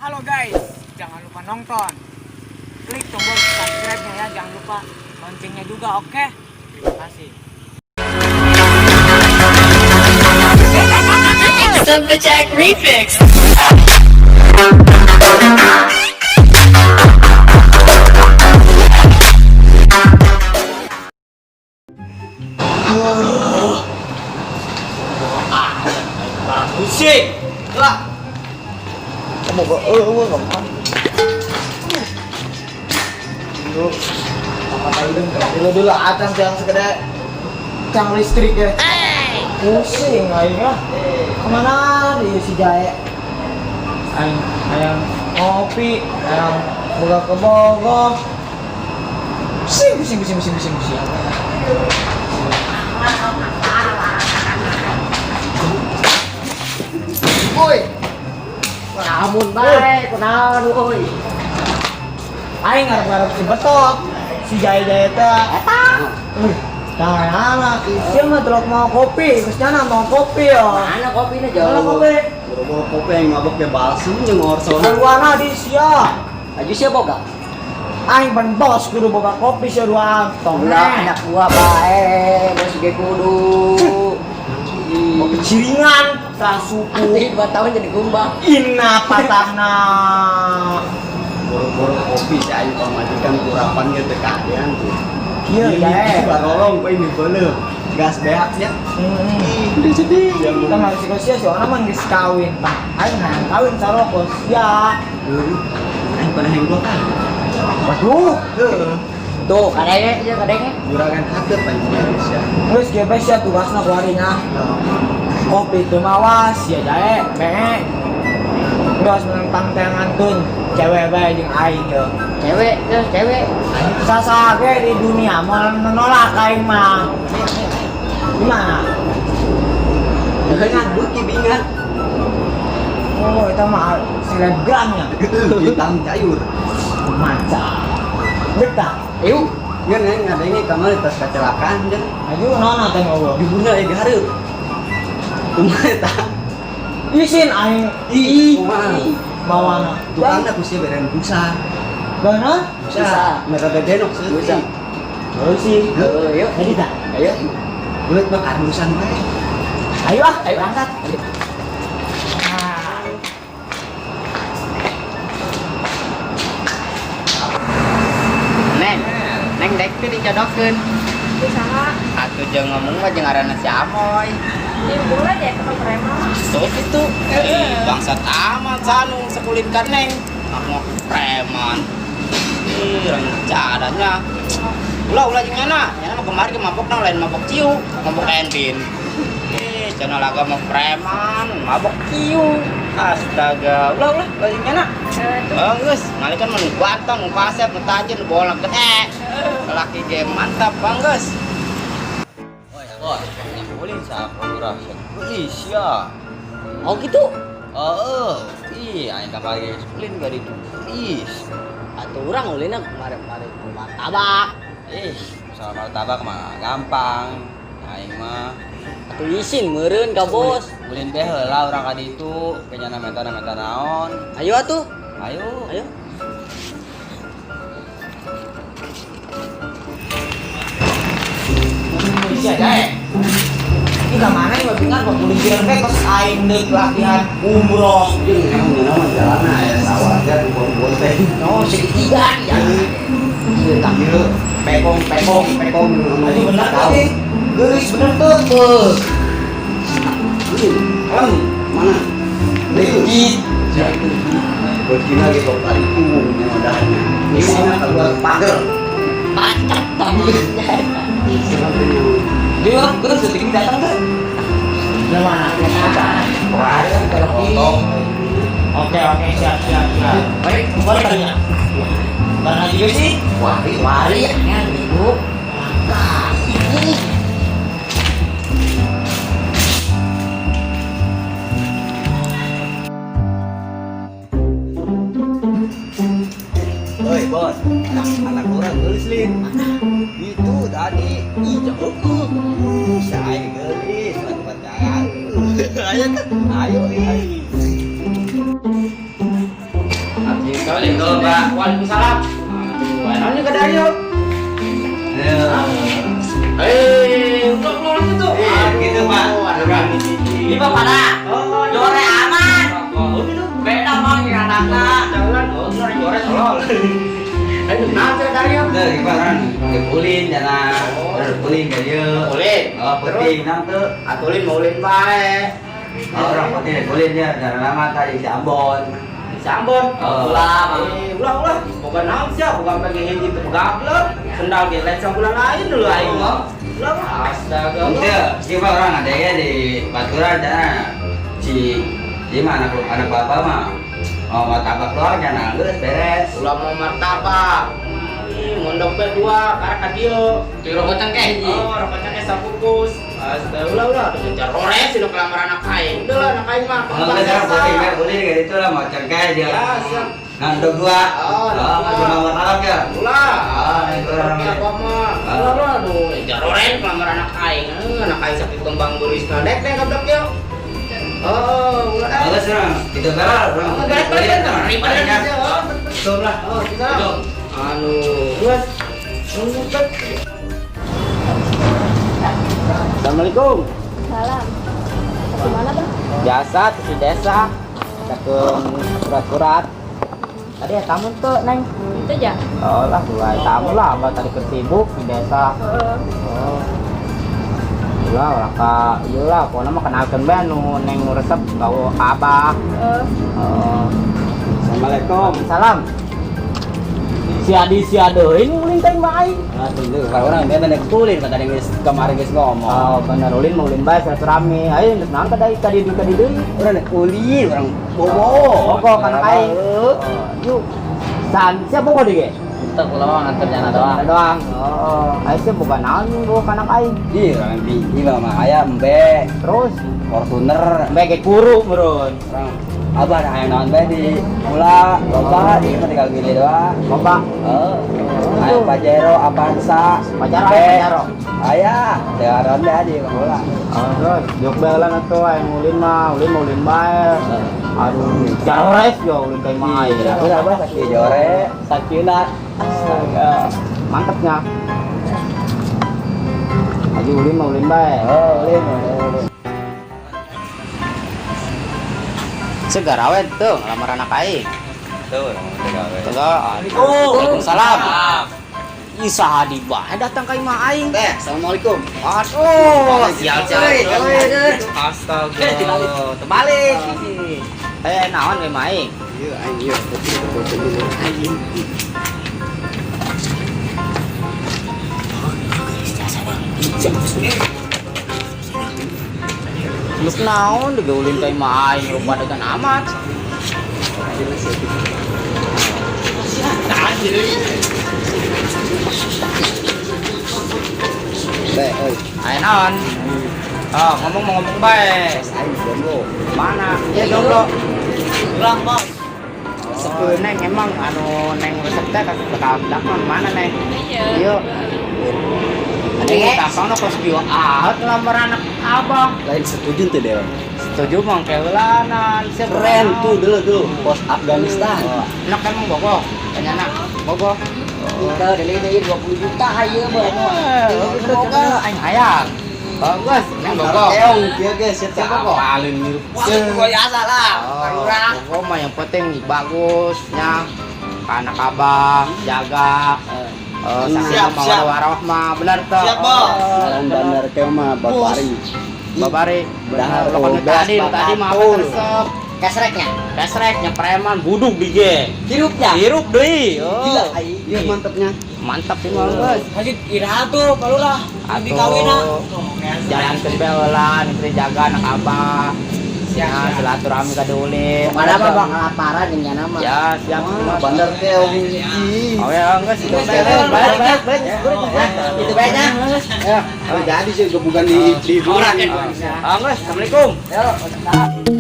Halo guys, jangan lupa nonton. Klik tombol subscribe-nya ya, jangan lupa loncengnya juga, oke? Terima kasih. Jack Remix. Pusing. Lah. Kamu gak nggak. Dulu, dulu dulu acan yang sekedar cang listrik ya. Pusing aing ah. Kemana di si Jae? Aing hayang ngopi, hayang boga ke Bogor. Pusing, pusing, pusing, pusing, pusing, pusing. Woi. Lamun bae, kunaon euy. Aing ngarep-ngarep si betot. Si Jae-Jae teh. Eta. Nah, anak, sia mah telok mau kopi, geus nyana mau kopi ya. Mana kopina jauh? Mana kopi? Boro-boro kopi yang mabok ya balsem jeung orson. Keluarna di sia. Aju sia boga. Aing ban bos kudu boga kopi sia dua tong. Ulah anak gua bae, bos ge kudu. Kopi ciringan, kasuku. Nanti 2 tahun jadi kumbang. Ina patahna. Boro-boro kopi si aing pamajikan kurapan ge teu kadean tuh. Kieu jae. Barolong poe ini beuleuh. Gas beak nya. Heeh. Udah sedih. Kita mah si sia si ona mah geus kawin, Pak. Aing hayang kawin sarua sia. Aing pada hayang gua kan. Waduh. Heuh. Tuh, kadenge ya kadenge. Juragan hateup aing Indonesia. Geus kieu bae sia tugasna kuari nya. Kopi teu mawas sia jae, benge. Geus menentang teangankeun cewek bae jeung aing ye. Cewek, tuh cewek. Sasa ge di dunia mau menolak aing mah. Gimana? Bingat beuki bingat. Oh, itu mah selebgramnya. Bintang cayur. Mantap. Betah. Ayo. Ngan aing ngadenge kamari tas kecelakaan jeung Aduh, nona teh ngobrol. Jubuna euy gareup. Kumaha eta? Isin aing Ih, kumaha? bawana. Tukangna ku sia beren busa. Bana? Busa. Mereka denok Busa. seutik. Oh sih. Heeh, yuk. Jadi tak. Ayo. Belet mah karusan bae. Ayo ah, ayo berangkat. Nah. Neng, neng dek teh dijodohkeun. Usaha. Atuh jeung ngomong mah jeung ngaranna si Amoy. Ya boleh deh ke preman. Tuh gitu. Ih, bangsat amat sanu sekulin ka neng. Aku preman. Ih, rencananya. Ulah ulah jeung nyana. Nyana mah kemarin ke mabok na lain mabok ciu, mabok endin. Ih, cenah laga mah preman, mabok ciu. Astaga, ulah ulah ulah jeung nyana. Bagus, ngali kan mah nu ganteng, nu kasep, nu tajir, nu bola gede. Laki ge mantap, bagus. Wah, ulin siapa urang Gelis ya. Oh gitu. Heeh. Ih, aing kamari geus ulin ga ditu. Gelis. Atuh urang ulina kemarin-kemarin martabak. Ih, soal martabak mah gampang. Aing mah Atuh isin meureun ka bos. Ulin teh heula urang ka ditu, kenyana menta naon. Ayo atuh. Ayo. Ayo. Sia jae. Ini mana yang bingat kok kuliah teh kos aing deuk latihan umroh. Jeung emang nyeuna mah jalana aya sawah teh kebon-kebon teh. Oh, segitiga ya. Iya, tak. Ieu pekong pekong pekong. Ini bener tadi. Geus bener tuh. Beuh. Kalem, mana? Legit. Berkina gitu kali punggungnya udahnya. Ini keluar pagar. Pacak banget. Dia geus detik ini datang tuh. Gimana? Wah, potong. Oke oke, siap siap siap. Baik, Kembali tadinya. Mana juga sih? Wari, wari ya ibu. Ini. Oi, bos. Anak orang gelis lin. Itu tadi. Ih, jauh. Saya gelis, lagi pacaran. Ayo kan? Ayo, ih. Assalamualaikum, Pak. Waalaikumsalam. Aduh, ini ke Dario. Eh, udah keluar situ. Gitu, Pak. Ini Pak pada. Oh, Jore aman. Oh, gitu. Beda mang yang anakna. Jalan, oh, jore jore tolol. Ayo, nah, ke Dario. Tuh, gimana orang? Ulin jangan. Ulin ka dieu. Ulin. Oh, penting nang tuh. Atulin mau ulin bae. Oh, orang penting ulin ya, jangan lama tadi si Ambon. Si Ambon. Oh. Ulah, Eh, ulah ulah. Boga naon sia, boga pengen hiji teu gablek. Sendal ge lain sabulan lain dulu aing mah. Ulah mah astaga. Itu, gimana orang ada ya di Baturan jangan si gimana anak anak bapak mah mau martabak doang jangan geus beres. Ulah mau martabak. Ih, mondok be dua karek ka dieu. Di rokok cengkeh hiji. Oh, rokok cengkeh sakukus. Astaga, ulah ulah aduh jarores sih nu kelamar anak aing. Udah lah anak aing mah. Kalau nggak sekarang penting kan ulin kayak itu lah mau cengkeh dia. Ya, siap. Nah, untuk dua. Oh, Oh, dua. cuma martabak ya. Ulah. Ah, itu orang. Apa mah? Ulah ulah aduh jaroren kelamar anak aing. Eh, anak aing sakit kembang beurisna. Dek dek goblok yo. Oh, ulah. Bagus orang, itu beres orang. Oh, beres beres beres. Betul lah. Oh, kita. Anu, geus. Assalamualaikum. Salam. Kemana bang? Biasa di desa. Ke surat-surat. Tadi ya tamu tuh, Neng. Itu aja. Oh lah, mulai tamu lah, abah tadi kesibuk di desa. Heeh. Oh. Ulah, ulah ka, iya lah, pokoknya mah kenalkan bae nu Neng nu resep bawa ka abah. Heeh. Oh. Assalamualaikum. Salam. Si Adi si Adein ulin teh mah aing. Nah, tentu kalau orang dia bener ulin tadi geus kemarin geus ngomong. Oh, bener ulin mau ulin bae silaturahmi. Ayo geus naon ka deui ka dieu ka dieu deui. Orang nek ulin, orang bobo. Bobo kana aing. Yuk. San siapa bogo deui ge? Itu kula mah nganter jana doang. Doang. Oh, ayo sih boga naon boga kana aing. Ih, orang biji mah aya embe, Terus Fortuner, embe ge kuru meureun. orang abah ada hayang naon bae di mula loba di mah tinggal milih doang. Loba. Heeh. Aya Pajero, Avanza, Pajero, embe. Pajero. Aya, teu bae di mula. Oh, terus jok bae atuh aing ulin mah, ulin mah ulin bae. Aduh, jores yo ulin teh mah aing. Udah abah sakieu jore, sakieuna. Astaga. Mantepnya. Aji ulin mah ulin bae. Oh, ulin. Ulin. Segar awet tuh ngelamar anak aing. Tuh, orang teu gawe. Waalaikumsalam. Ih saha di bae datang ka imah aing. Teh, assalamualaikum. Aduh, sial sial. Astaga. Terbalik. Eh, naon we imah aing? Iya, aing ieu aing. Geus naon digaulin ka imah aing rupa dengan amat. Teh, euy. Ayo naon? Oh, ngomong mau ngomong bae. Aing jomblo. Mana? Ya jomblo. Ulang, Bos. Sepuh neng emang anu neng resep teh ka budak mah mana neng? Iya. Iya. Aduh, tapang no kos kieu ahat ngelamar anak abah. Lain setuju teh dewe. Setuju mah keulanan. Keren tuh dulu dulu pos Afghanistan. Enak emang bogoh. Tanya anak, bogoh. Itu dari ini 20 juta ayo Bogoh aing hayang. Bagus, neng bogoh. Keong kieu geus sia Siapa bogoh? Paling mirip. Wah, biasa lah. Oh, bogoh mah yang penting bagusnya. Anak abah jaga. Oh, Siap, mau siap. warohmah, benar tuh. Siap, Bos. Ngaran bandar keong mah babari. Babari, Dah, benar. Lo kan beas tadi, tadi mah apa bakatul. resep. Kesreknya. Kesreknya preman buduk di ge. Hirupnya. Hirup deui. Oh. Gila aing. Ieu mantepnya. Mantap sih mah, Bos. Haji iraha tuh kalau lah. Di kawin ah. Jalan ke belan, istri jaga anak abah. Ya, silaturahmi ka diulin. Mana mah bang kelaparan yang nyana mah. Ya, siap. Bandar keong. Ih. Oke, enggak sih. Balik, balik, balik. Itu baiknya. Ya, jadi sih gebukan di liburan. Ah, enggak. Assalamualaikum. Yo.